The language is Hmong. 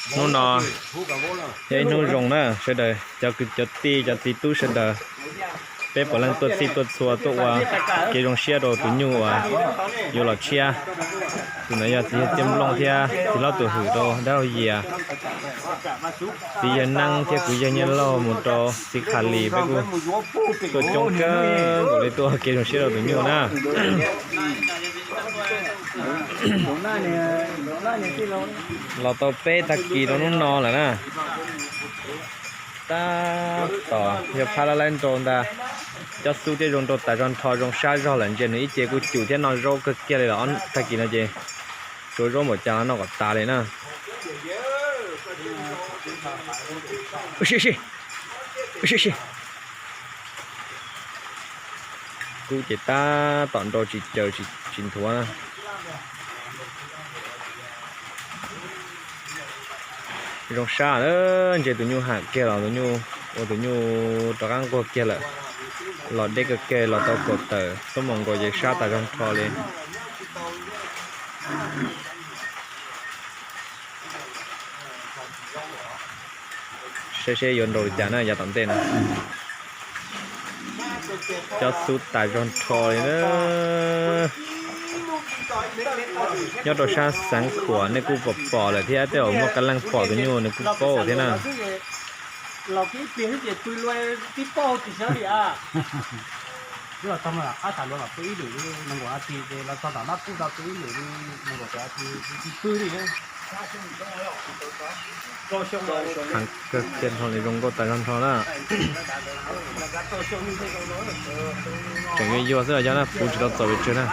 Hnub no yog ib hnub zoo na sawv daws cov kwv cov tij cov txiv tub sawv daws, peb puav leej tuaj txhij tuaj txhua tuaj ua kev zoo siab rau tus nyuj uas yuav los tshiab. Tus no yog txiv yawg Txiaj Nplooj thiab txiv hlob Tuam Hwm rau dab laug Yias, txiv yawg Neeb thiab kuv yawg Nyiaj Lauj mus rau txiv Qha Lis, peb kuj tuaj coob kawg nkaus li tuaj ua kev zoo siab rau tus nyuj na. Los tau peb tag kis rau hnub no lawm na. Tab tom yog phab lab laib nrau ntag. Cob xub thiab zoo nraug tas zog nrho, zoo sab zog lawm, ntsia nws ib ce kuj cum thiab noj zaub kawg kiag li los tag kis no ces tsuav zaub npaum cas noj kom tas li na. Kub ces tab tom nrau tsis caws tsis nthuav na. Zoo sab na, ntsia tus nyuj ham kiag los tus nyuj, ua tus nyuj rov qab nquag kiag lawm. Los deb kawg kiag, los tau kaum tawm xuab moos nkaus ces sab tas zog nrho li. Saib seb yuav nrau li cas na yav tom ntej no. Cob xub tas zog nrho li na. Nyob rau sab Xeev Khuam nej kuj pom pom lawm thiab, tej zaum muaj qee leej pom tus nyuj nws kuj paub thiab na. Heev kawg kiag nrho li, zoo nkauj tas zog nrho na. Tseem yuag yuag xwb los yog na, puv tsis tau txaus pes tsawg na.